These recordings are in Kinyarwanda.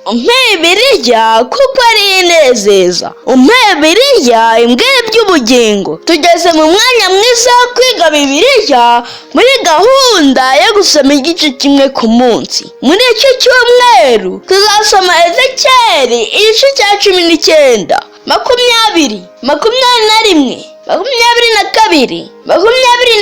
Umpe Bibiliya kuko ari inezeza, umpe Bibiliya imbwira iby'ubugingo. Tugeze mu mwanya mwiza wo kwiga Bibiliya muri gahunda yo gusoma igice kimwe ku munsi. Muri iki cyumweru tuzasoma Ezekiyeli igice cya 19, 20, 21, 22,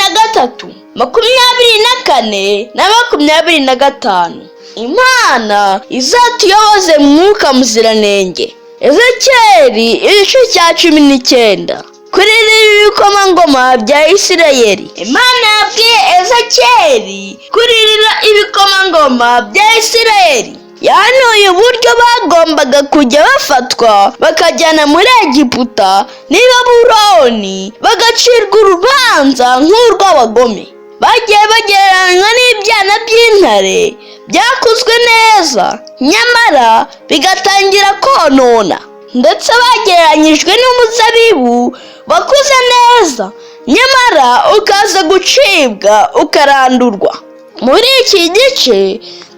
23, 24 na 25. Imana izatuyoboze mu Mwuka Muziranenge. Ezekiyeli igice cya 19, kuririra ibikomangoma bya Isirayeli. Imana yabwiye Ezekiyeli kuririra ibikomangoma bya Isirayeli. Yahanuye uburyo bagombaga kujya bafatwa bakajyana muri Egiputa n'i Babuloni, bagacirwa urubanza nk'urw'abagome. Bagiye bagereranywa n'ibyana by'intare byakuzwe neza, nyamara bigatangira konona. Ndetse bagereranyijwe n'umuzabibu wakuze neza, nyamara ukaza gucibwa ukarandurwa. Muri iki gice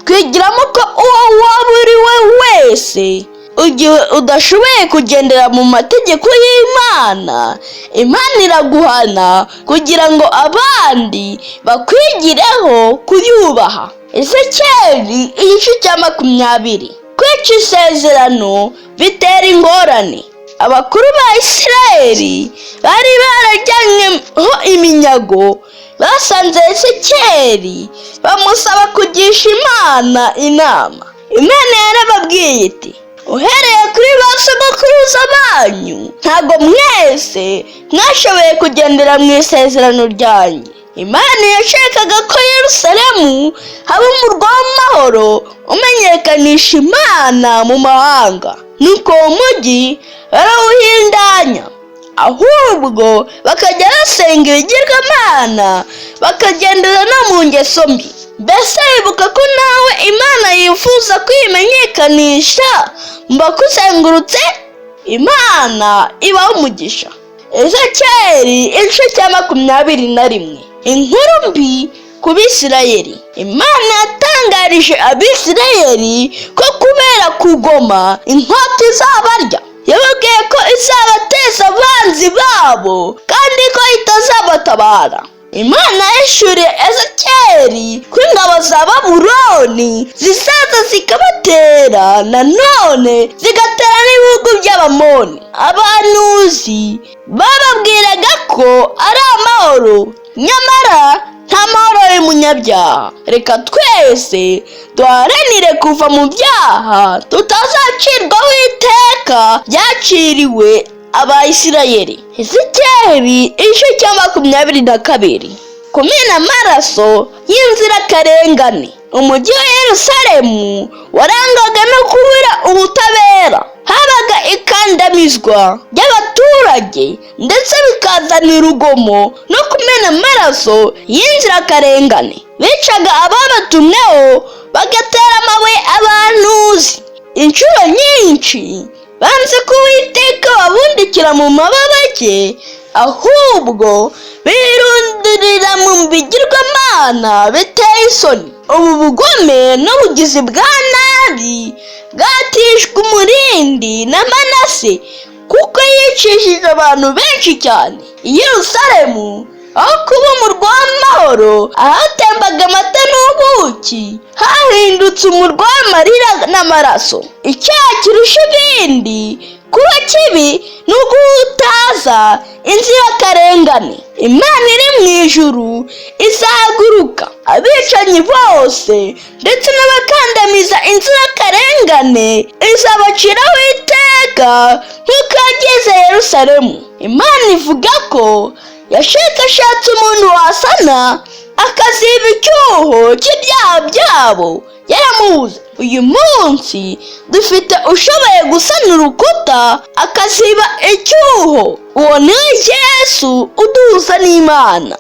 twigiramo ko uwo waba uri we wese, igihe udashoboye kugendera mu mategeko y'Imana, Imana iraguhana kugira ngo abandi bakwigireho kuyubaha. Ezekiyeli igice cya 20, kwica isezerano bitera ingorane. Abakuru ba Isirayeli bari barajyanyweho iminyago basanze Ezekiyeli, bamusaba kugisha Imana inama. Imana yarababwiye iti: "Uhereye kuri ba sogokuruza banyu, ntabwo mwese mwashoboye kugendera mu isezerano ryanjye." Imana yashakaga ko Yerusalemu haba umurwa w'amahoro umenyekanisha Imana mu mahanga, nuko uwo mujyi barawuhindanya, ahubwo bakajya basenga ibigirwamana, bakagendera no mu ngeso mbi. Mbese wibuka ko nawe Imana yifuza kwimenyekanisha mu bakuzengurutse? Imana ibaho umugisha. Ezekiyeli igice cya 21, inkuru mbi ku Bisirayeli. Imana yatangarije Abisirayeli ko kubera kugoma inkota izabarya. Yababwiye ko izabateza abanzi babo kandi ko itazabatabara. Imana yahishuriye Ezekiyeli ko ingabo za Babuloni zizaza zikabatera, nanone zigatera n'ibihugu by'Abamoni. Abahanuzi bababwiraga ko ari amahoro, nyamara nta mahoro y'umunyabyaha. Reka twese duharanire kuva mu byaha, tutazacirwaho iteka ryaciriwe Abayisirayeli. Ezekiyeli igice cya 22, kumena amaraso y'inzirakarengane. Umujyi wa Yerusalemu warangwaga no kubura ubutabera. Habaga ikandamizwa ry'abaturage, ndetse bikazana urugomo no kumena amaraso y'inzirakarengane. Bicaga ababatumweho, bagatera amabuye abahanuzi. Inshuro nyinshi banze ko Uwiteka babundikira mu mababa ye, ahubwo birundurira mu bigirwamana biteye isoni. Ubu bugome n'ubugizi bwa nabi bwatijwe umurindi na Manase, kuko yicishije abantu benshi cyane. I Yerusalemu, aho kuba umurwa w'amahoro, ahatembaga amata n'ubuki, hahindutse umurwa w'amarira n'amaraso. Icyaha kirusha ibindi kuba kibi ni uguhutaza inzirakarengane. Imana iri mu ijuru izahaguruka abicanyi bose ndetse n'abakandamiza inzirakarengane, izabaciraho iteka nk'uko yageze Yerusalemu. Imana ivuga ko yashakashatse umuntu wasana akaziba icyuho cy'ibyaha byabo, yaramubuze. Uyu munsi dufite ushoboye gusana urukuta akaziba icyuho. Uwo ni Yesu uduhuza n'Imana.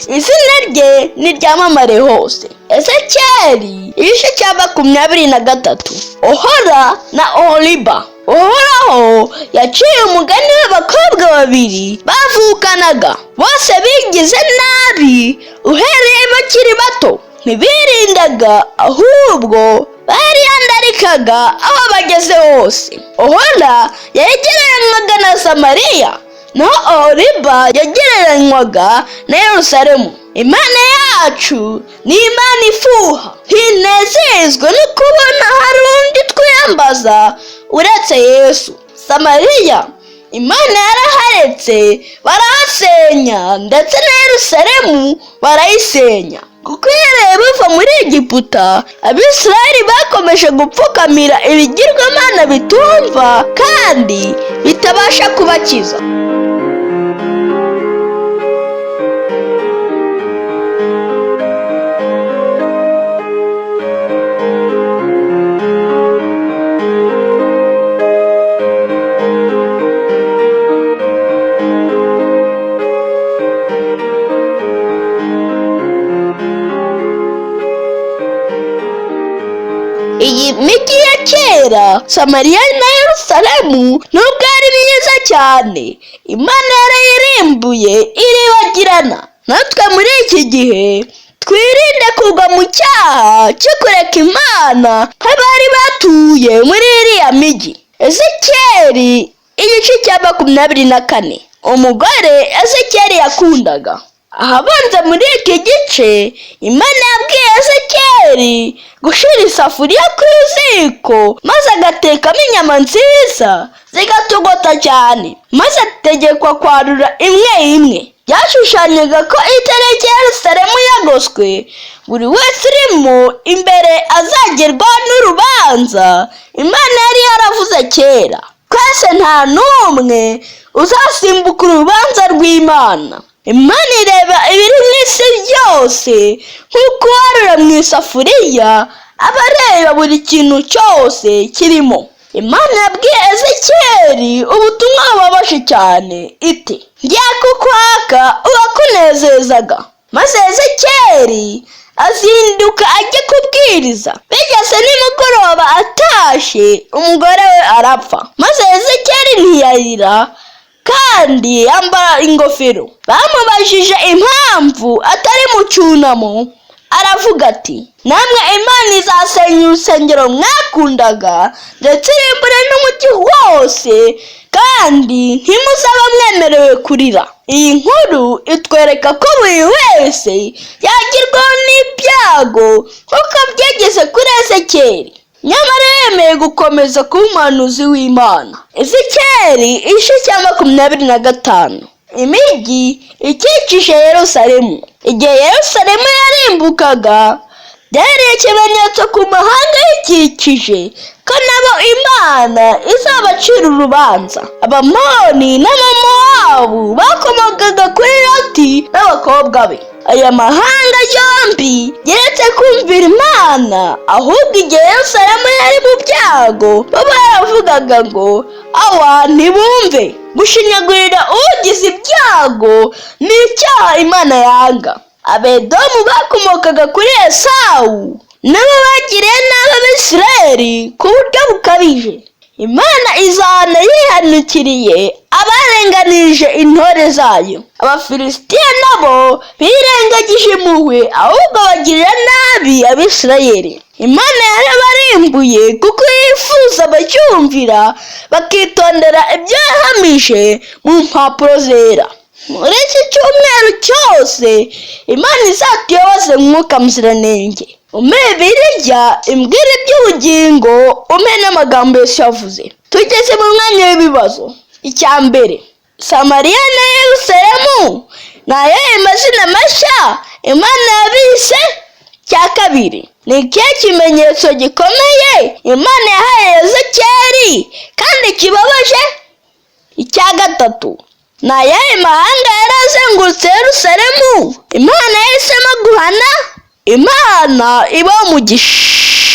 Izina rye niryamamare hose. Ezekiyeli igice cya 23, Ohora na Oholiba. Uhoraho yaciye umugani w'abakobwa babiri bavukanaga. Bose bigize nabi uhereye bakiri bato, ntibirindaga ahubwo Bariyandarikaga aho bageze hose. Ohola yagereranywaga na Samariya, naho Oholiba yagereranywaga na Yerusalemu. Imana yacu ni Imana ifuha, ntinezezwa no kubona hari undi twiyambaza uretse Yesu. Samariya Imana yaraharetse barahasenya, ndetse na Yerusalemu barayisenya. Kuko uhereye bava muri Egiputa, Abisirayeli bakomeje gupfukamira ibigirwamana bitumva kandi bitabasha kubakiza. Iyi mijyi ya kera, Samariya na Yerusalemu, nubwo ari myiza cyane, Imana yarayirimbuye iribagirana. Natwe muri iki gihe twirinde kugwa mu cyaha cyo kureka Imana nk'abari batuye muri iriya mijyi. Ezekiyeli igice cya 24. Umugore Ezekiyeli yakundaga. Ahabanza muri iki gice, Imana yabwiye Ezekiyeli gushyira isafuriya ku ziko maze agatekamo inyama nziza zigatogota cyane, maze ategekwa kwarura imwe imwe. Byashushanyaga ko itariki ya Yerusalemu yagoswe, buri wese urimo imbere azagerwaho n'urubanza Imana yari yaravuze kera. Twese nta n'umwe uzasimbuka urubanza rw'Imana. Imana ireba ibiri mu isi byose nk'uko uwarura mu isafuriya aba areba buri kintu cyose kirimo. Imana yabwiye Ezekiyeli ubutumwa bubabaje cyane iti: "Ngiye kukwaka uwakunezezaga." Maze Ezekiyeli azinduka ajya kubwiriza. Bigeze nimugoroba atashye, umugore we arapfa. Maze Ezekiyeli ntiyarira kandi yambara ingofero. Bamubajije impamvu atari mu cyunamo, aravuga ati: "Namwe Imana izasenya urusengero mwakundaga, ndetse irimbure n'umujyi wose, kandi ntimuzaba mwemerewe kurira." Iyi nkuru itwereka ko buri wese yagirwaho n'ibyago nk'uko byageze kuri Ezekiyeli, nyamara yemeye gukomeza kuba umuhanuzi w'Imana. Ezekiyeli igice cya 25. Imijyi ikikije Yerusalemu. Igihe Yerusalemu yarimbukaga, byari ikimenyetso ku mahanga ayikikije ko nabo Imana izabacira urubanza. Abamoni n'Abamowabu bakomokaga kuri Loti n'abakobwa be. Aya mahanga yombi yeretse kumvira Imana, ahubwo igihe Yerusalemu yari mu byago, bo baravugaga ngo awa ntibumve. Gushinyagurira ugize ibyago ni icyaha Imana yanga. Abedomu bakomokaga kuri Esawu, nabo bagiriye nabi Abisirayeli ku buryo bukabije. Imana izahana yihanukiriye abarenganije intore zayo. Abafilisitiya nabo birengagije impuhwe, ahubwo bagirira nabi Abisirayeli. Imana yarabarimbuye kuko yifuza abacyumvira bakitondera ibyo yahamije mu mpapuro zera. Muri iki cyumweru cyose Imana izatuyoboze Mwuka Muziranenge. Umpe Bibiliya imbwira iby'ubugingo, umpe n'amagambo Yesu yavuze. Tugeze mu mwanya w'ibibazo. Icya mbere, Samariya na Yerusalemu ni ayahe mazina mashya Imana yabise? Icya kabiri, ni ikihe kimenyetso gikomeye Imana yahaye Ezekiyeli kandi kibabaje? Icya gatatu, ni ayahe mahanga yari azengurutse Yerusalemu Imana yahisemo guhana? Imana ibahe umugisha.